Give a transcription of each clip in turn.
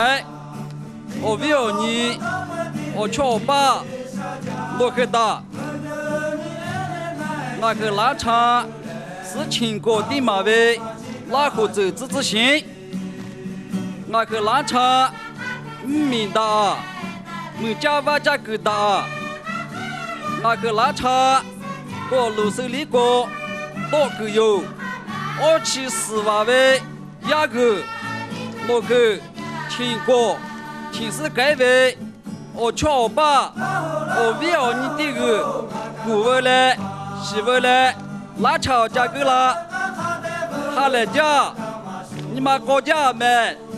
Awˬ viˉ awˬ nyi, awˬ chawˇ awˬ paˇ, nawˬ hui daꞈ. Ngaˬ hui laˇ htaˇ, suhˉ chinˍ kawꞈ tiˉ maˍ ve Laˇ huˍ tcuhˬ tcuhˉ tcuhˉ sheˍ. Ngaˬ hui laˇ htaˇ, mvuhˇ miˬ daꞈ, muiˬ caˇ vaˇ caˇ kuiˬ daꞈ. Ngaˬ hui laˇ htaˇ, kawˬ luˬ suh liˉ kawꞈ tawˆ kuiˬ yoˬ. Awˇ chi suhˍ vaˍ ve yaˇ g'uiˬ, nawˬ hui chinˍ kawꞈ chinˍ suhˉ k'ai ve awˬ chawˇ awˬ paˇ, awˬ viˉ awˬ nyi teˇ g'uiˬ kuˬ veu leh, shiˍ veu leh, laˇ htaˇ awˬ ca guˇ la. Ha lehˬ jaˇ, nyi ma k'aw jaˇ mehˍ.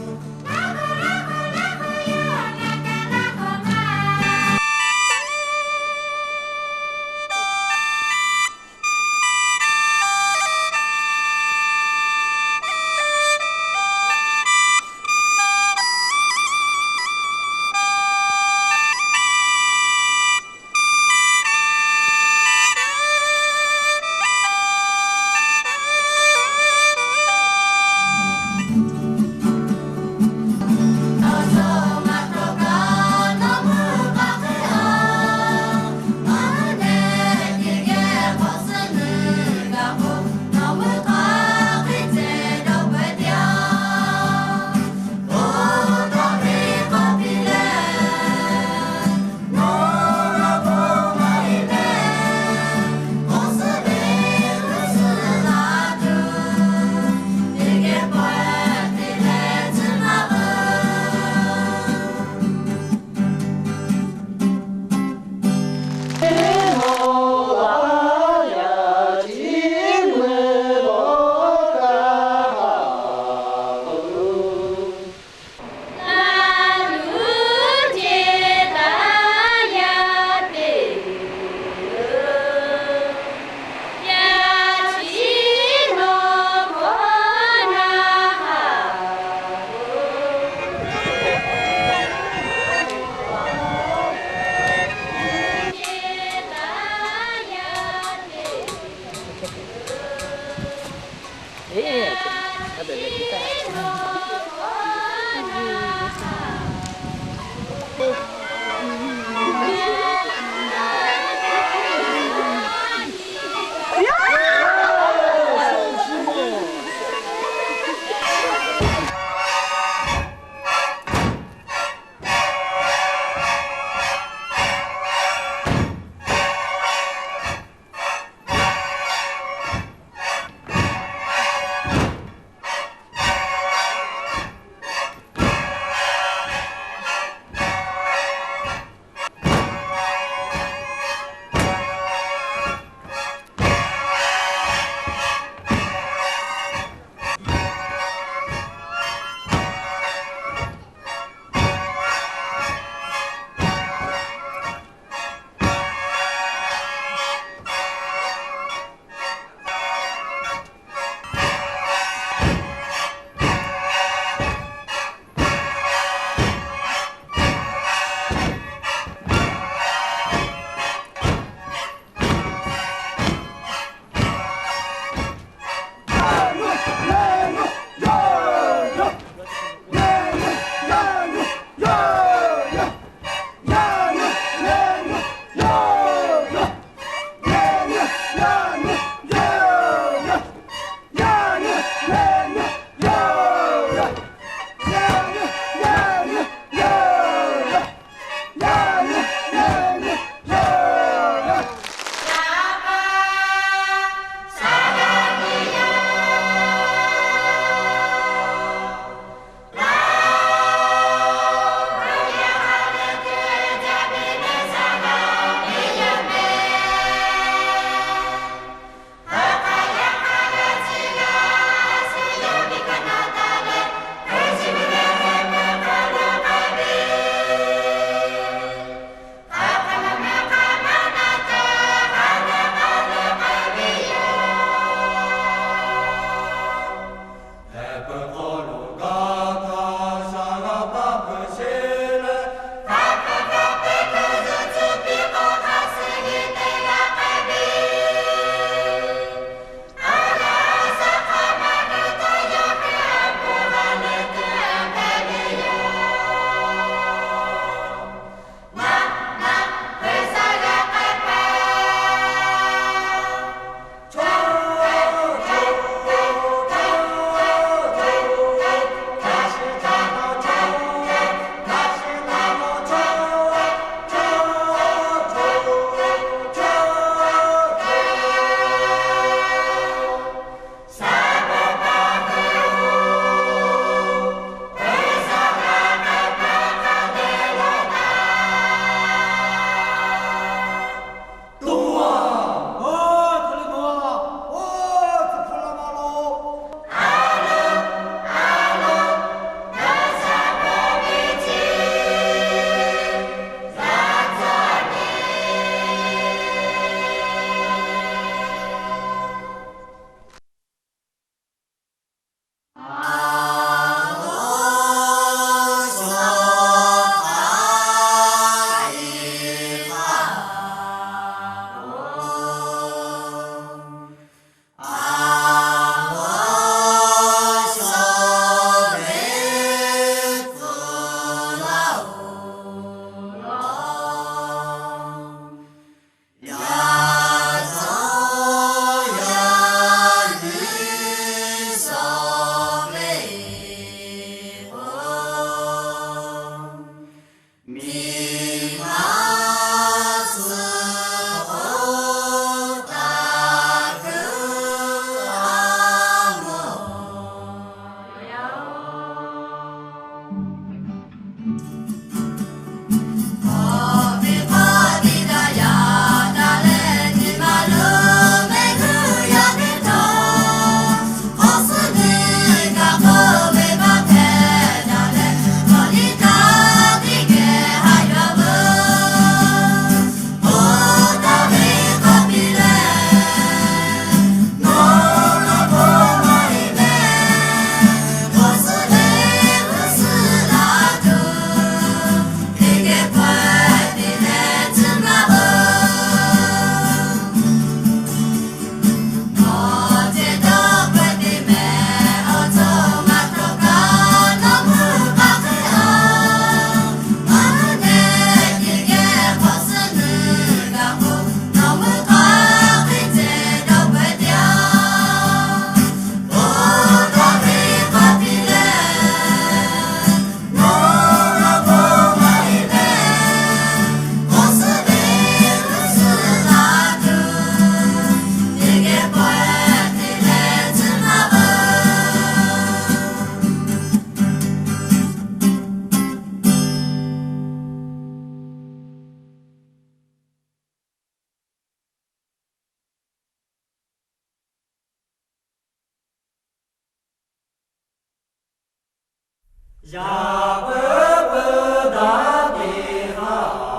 Yaꞈ puiˉ puiˉ daꞈ te haꞈ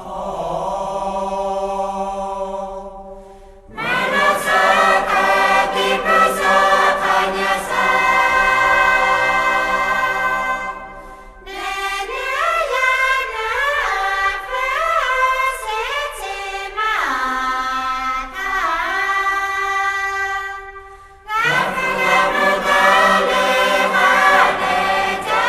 hawˉ, maˇ naˇ tcuh hk'a te puiˉ suh hk'a nyi shaˍ. Neˬ nyi yaˇ naˬ hpfuhˇ sheˉ chi maˇ htaˇ, ngaˬ hpu yaˇ mvuhˇ taˍ le haˉ lehˬ ca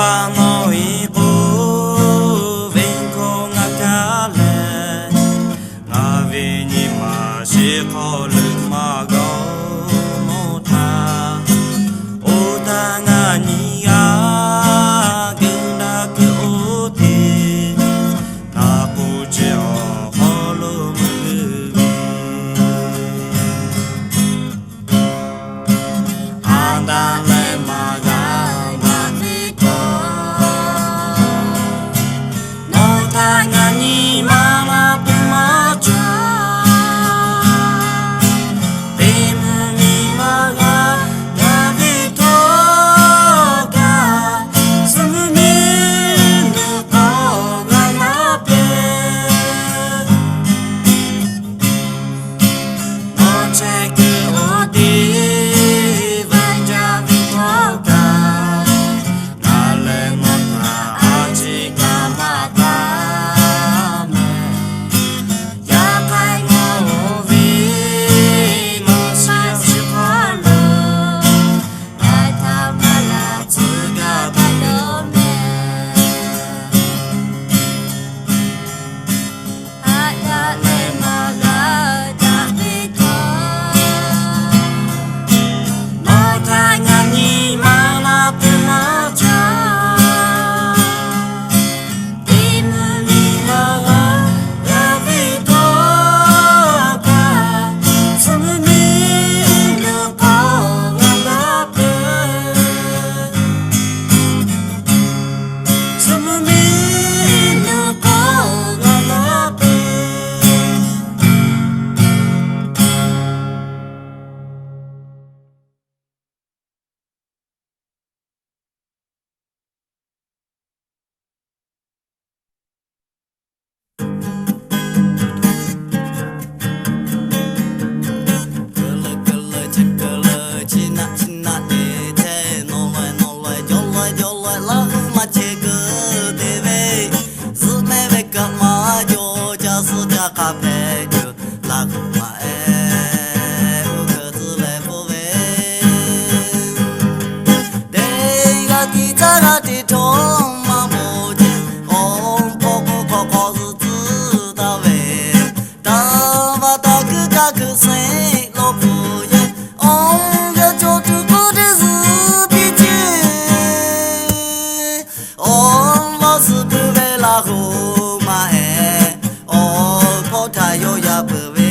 Nawˬ iˉ k'oˆ ve hkawˇ ngaˬ kaˇ leh, ngaˬ ve nyi ma sheˍ hk'aw lo maˇ g'awˬ mawˬ htaˇ, oˇ htaˇ ngaˬ nyi g'a geuꞈ daꞈ kuiˬ oˇ te, naˬ k'o chehˇ awˬ hk'aw lo meuˇ g'uiˬ ve, a daꞈ leh maˇ g'a daꞈ teˇ hkawˇ, nawˬ htaꞈ ngaˬ nyi ma maˇ peuˬ maˇ caˇ. Teˇ mvuhˇ miˬ maˇ g'a daꞈ ve htawˇ kaꞈ, suh mvuhˇ miˬ leuˬ k'awꞈ g'a laˇ peuˬ. Nawˬ chehˇ kuiˬ oˇ te vaˇ jaˇ ve htawˇ kaꞈ, ngaˬ leh nawˬ htaꞈ a ciˉ kaꞈ maˇ taˍ mehˍ. Yaꞈ hk'aˇ nawˬ oˇ ve nawˬ shaˍ chi hk'aw lo, a htaꞈ maˇ laˬ tcuh gaˇ taˍ yoˬ mehˍ. A daꞈ leh maˇ g'a daꞈ ve htawˇ, nawˬ htaꞈ ngaˬ nyi ma maˇ peuˬ maˇ caˇ. Teˇ mvuhˇ miˬ maˇ g'a daꞈ ve htawˇ kaꞈ, suh mvuhˇ miˬ leuˬ k'awꞈ g'a laˇ peuˬ. Suh mvuhˇ miˬ leuˬ k'awꞈ g'a laˇ peuˬ. Kuˬ leuˬ kuˬ leuˬ chi kuˬ leuˬ, chi naˆ chi naˆ te chehˇ, nawˬ laweh nawˬ laweh, jawˇ laweh jawˇ laweh, Laˇ huˍ maˇ chehˇ kuiˬ te ve, zuhꞈ mehˆ ve kaꞈ maˇ cawˬ, ca suhˉ ca hk'a hpehꞈ tuˬ, Laˇ huˍ maˇ ehˉ uˉ hkeuꞈ tcuh leh pfuhˇ ve, teˇ g'aˇ tiꞈ caˇ g'aˇ teˇ htawˇ maˇ bawˬ ceˇ, awˬ hpawˇ k'o hk'awꞈ hk'awꞈ zuhꞈ tcuh taˍ ve, taˍ vaꞈ taˍ kuiˬ kaꞈ kuiˬ seˍ lawˬ pfuhˍ yaˇ, awˬ g'aˇ cawˬ tuˬ k'oˆ teˇ zuhꞈ piˇ ceˇ. Awˬ lawn suhˍ peuˬ ve Laˇ huˍ maˇ ehˉ, awˬ hpawˇ htaꞈ yawˇ yaˇ peuˬ ve,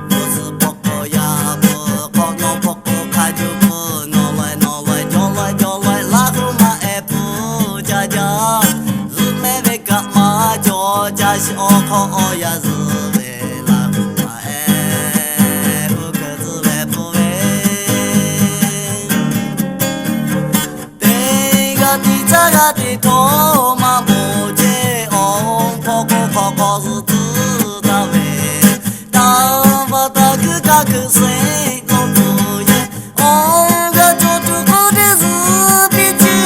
k'oˆ zuhꞈ hpawˇ k'awꞈ yaˇ peuˬ, hk'awꞈ nawˬ hpawˇ k'o hk'a juˇ pfuhˇ, nawˬ laweh nawˬ laweh, jawˇ laweh jawˇ laweh, Laˇ huˍ maˇ ehˉ pfuhˇ ca jaˇ. Zuhꞈ mehˆ ve kaꞈ maˇ cawˬ, ca shiˍ awˬ hk'aw awˬ yaˇ zuhꞈ ve, Laˇ huˍ maˇ ehˉ uˉ hkeuꞈ tcuh leh pfuhˇ ve, teˇ g'aˇ tiꞈ caˇ g'aˇ teˇ htawˇ maˇ bawˬ ceˇ, awˬ hpawˇ k'o hk'awꞈ hk'awꞈ zuhꞈ tcuh taˍ ve, taˍ vaꞈ taˍ kuiˬ kaꞈ kuiˬ seˍ lawˬ pfuhˍ yaˇ, awˬ g'aˇ cawˬ tuˬ k'oˆ teˇ zuhꞈ piˇ ceˇ.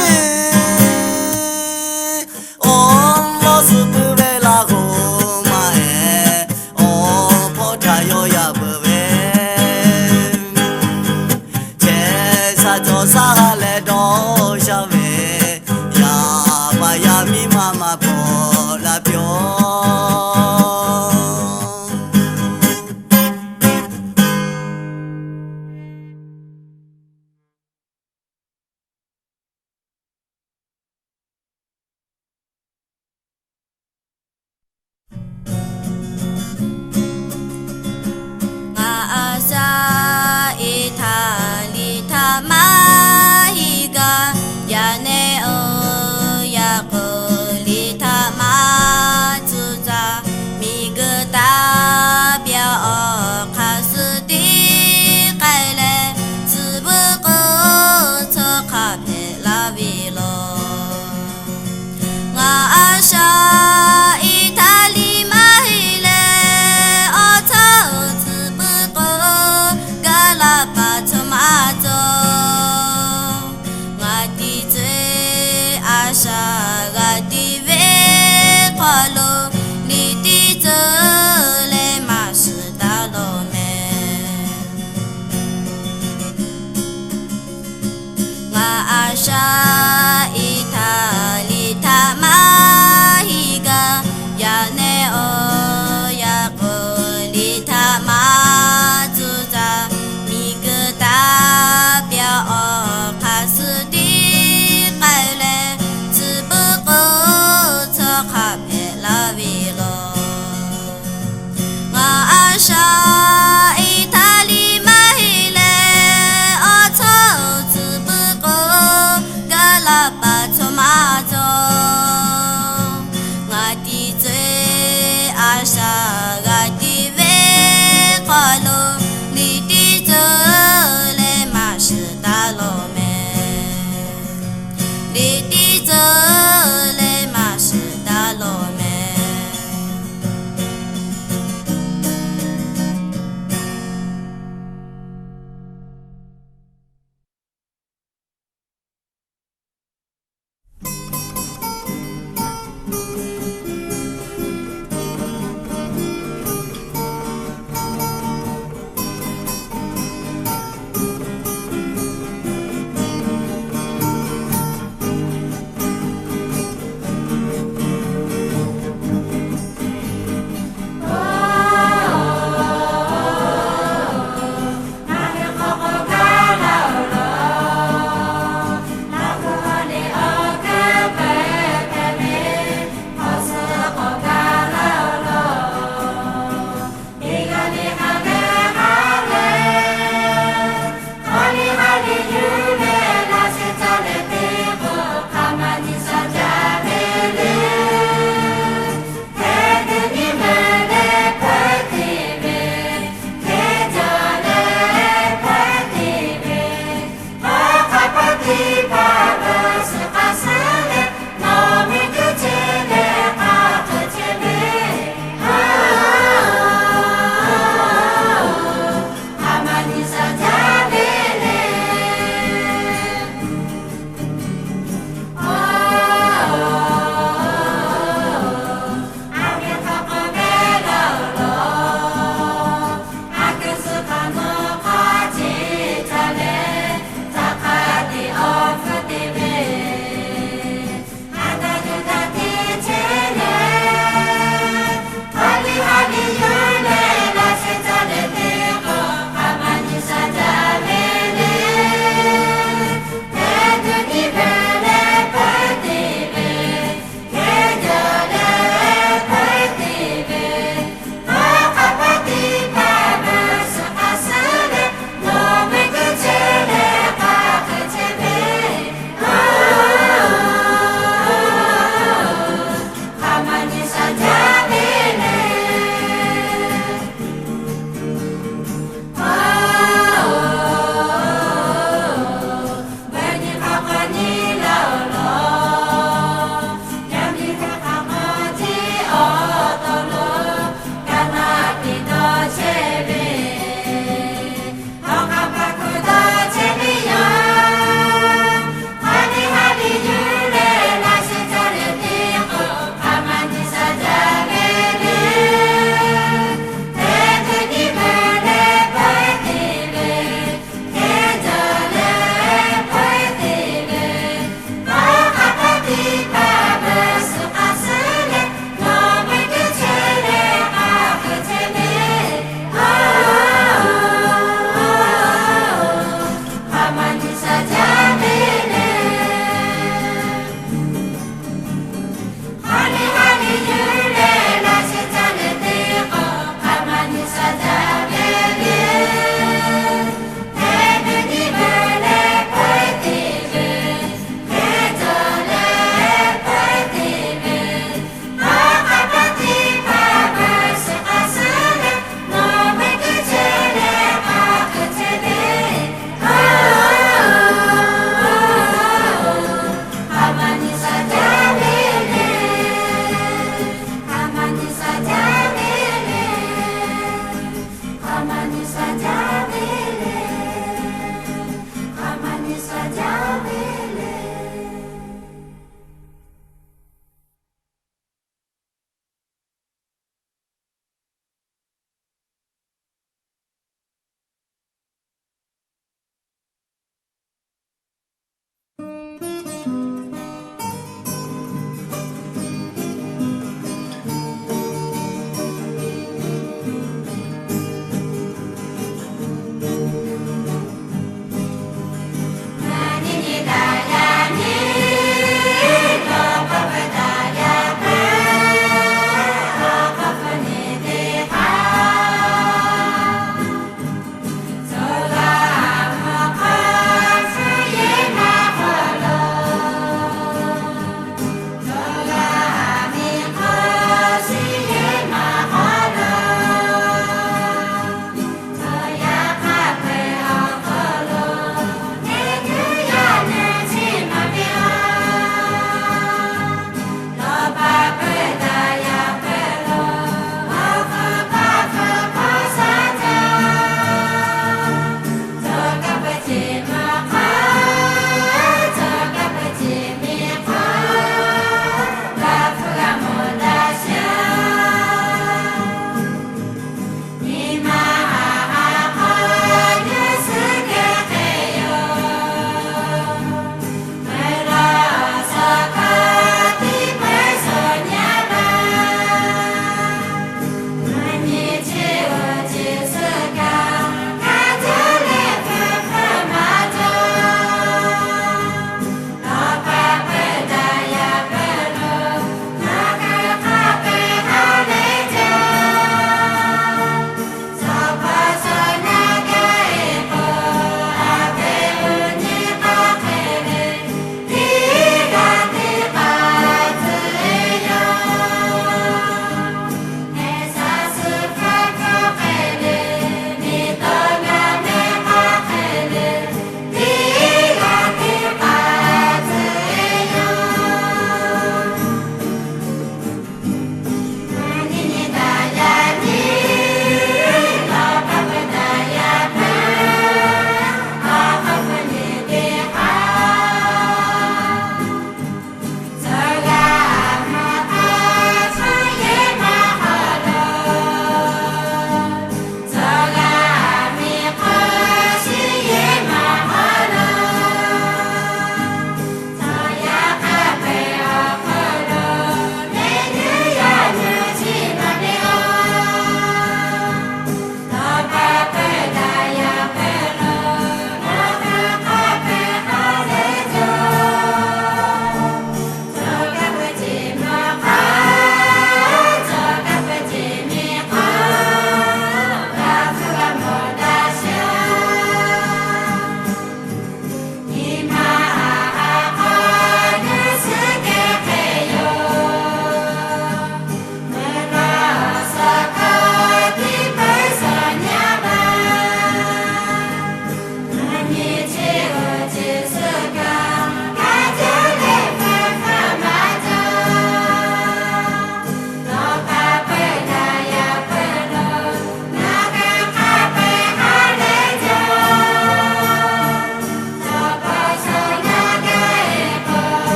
Awˬ lawn suhˍ peuˬ ve Laˇ huˍ maˇ ehˉ, awˬ hpawˇ htaꞈ yawˇ yaˇ peuˬ ve, chehˇ sha cawˬ sha ha leh dawˇ sha ve, yaˇ paˍ yaˇ miˇ ma maˇ hpawˇ laˇ piˇ-oˆ. Ngaˬ a shaꞈ e htaˇ liꞈ htaꞈ maˇ A shaꞈ Iˉtaˍliˍ htaꞈ maˇ heˆ gaˇ, yaꞈ nehˇ awˬ yaꞈ k'aw liꞈ htaꞈ maˇ tcuhˉ caˇ. Miˬguiˬ taˍ pyaꞈ awˬ hk'aˬ suh tiˉ k'ai leh, tcuh puiˉ k'o tcuh hk'aˬ hpehꞈ la ve law. Ngaˬ a shaꞈ Iˉtaˍliˍ maˇ heˆ leh, awˬ tcuhˉ awˬ tcuh puiˉ k'o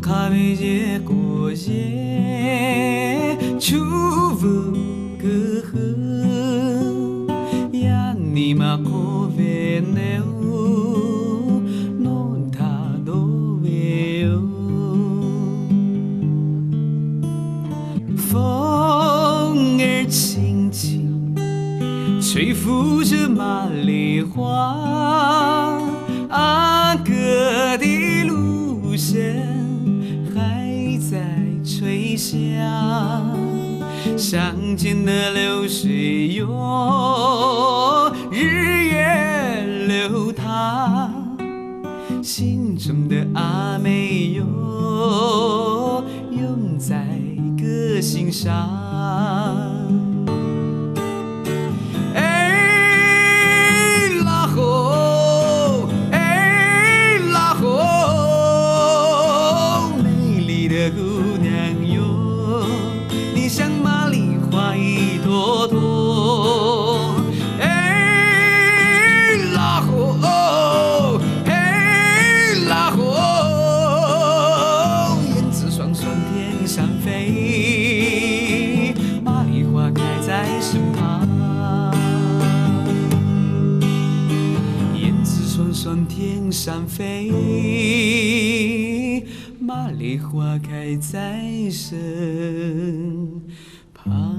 Hk'a ve yehˬ k'awꞈ yehˬ cuˇ vuiˬ keu hui, yaˇ nyi ma hk'oˆ ve nehˬ-oˬ, nawˬ htaꞈ dawˇ ve yoˬ. 风儿轻轻，吹拂着马蹄花，阿哥的路线还在吹响。乡间的流水哟，日夜流淌。 心中的阿妹哟，永在歌声上。哎，拉吼，哎，拉吼，美丽的姑娘哟， 你像马蹄花一朵朵。哎，拉吼，哎，拉吼，燕子双双天上飞，马蹄花开在身旁。燕子双双天上飞，马蹄花开在身 旁。